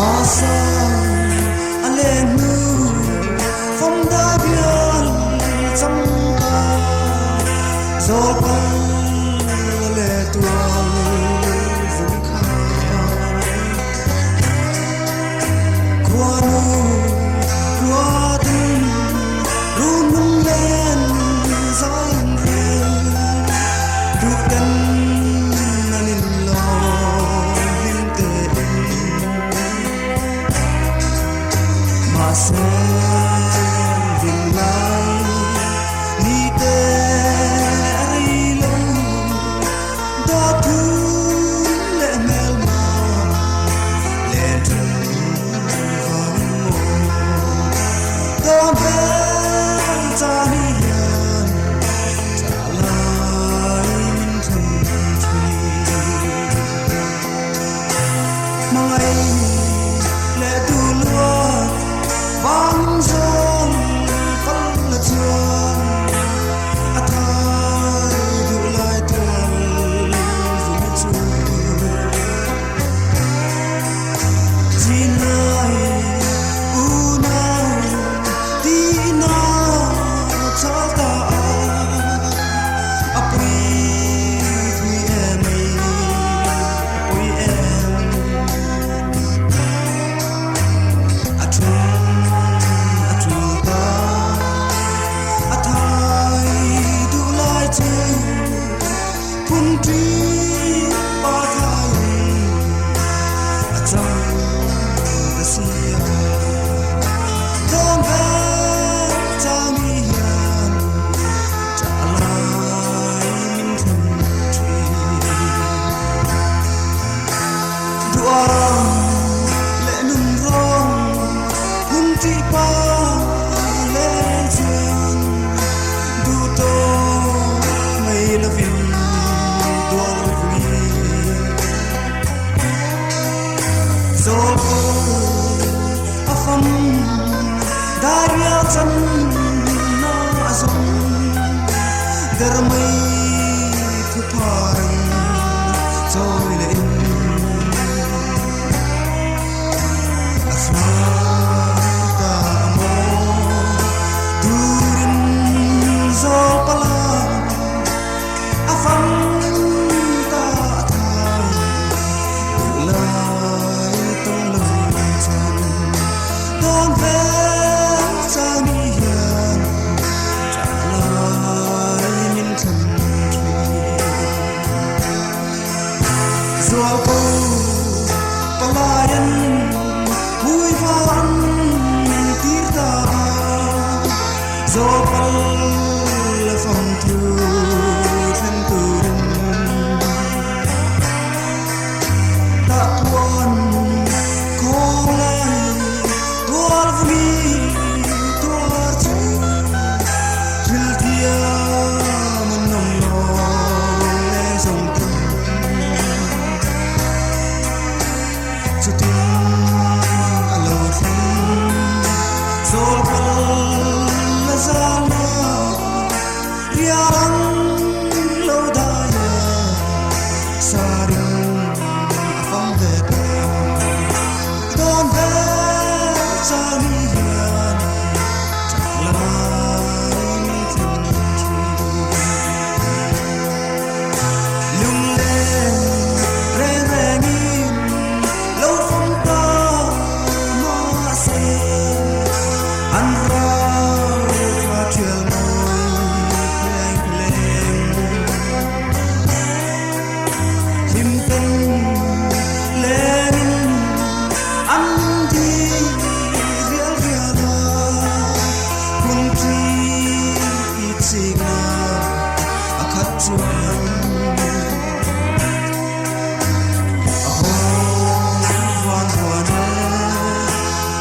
Mahsang a leng hnu fam dai bial chang ta zawl pal le tual vung kha khuanu ruatin run lung len zai an rel duh ten an in lawm hlim tein mahse hlim lai ni te a rei lo dawt thu leh hmelma len then vangin maw dawn vel cha hi hian cha lai min thlen thin. Hmangaih leh duh luat vang zawn kal la chuan a thai duh lai tual vung chu. Chinai unau tihna chal ta a, a pui thui em ei, a pui em. A ṭhum a ṭul ta, a thai duh lai chu phun ṭi pa thai in a cang ta si a. Dawn vel cami hian ṭah lai min thlen ṭhin. Duang leh nunrawng hun ṭih pa leng chuan duh tawk mai lovin tual vui. Zawlpawl a fam darial chan na a zawng der mei thupha reng chawi leh in a hrai ta a maw turin zawlpala a fam ta a thai duh lai tawng lo chuan dawn vel chami hian ṭah lai min thlen ṭhin. Zualko palai an mui van tir ta a, zawlpal la fam thu thlen turin tah puan khawng lai tual vumi tuar chu thil thiam an awm lo leng zawng ten chutin a lo thleng zawlpal la zalna riang lo dai a sarin a fam ve ta dawn vel chami hian ṭah lai min thlen ṭhin. Lunglen reng rengin lo fam ta mahse an rau thla ṭhial mawi phleng phleng. Hlim ten lengin an di rial rial a, phun ṭi i chikna a khat chuan a haw van huan e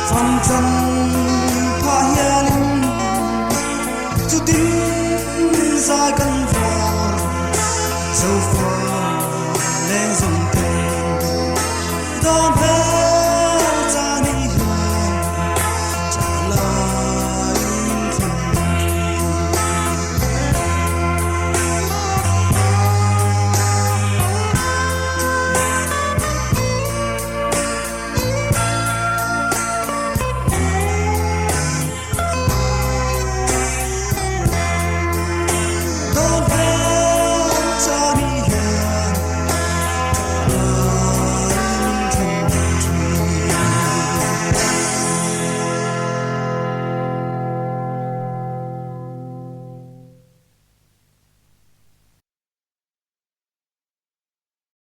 fam chan.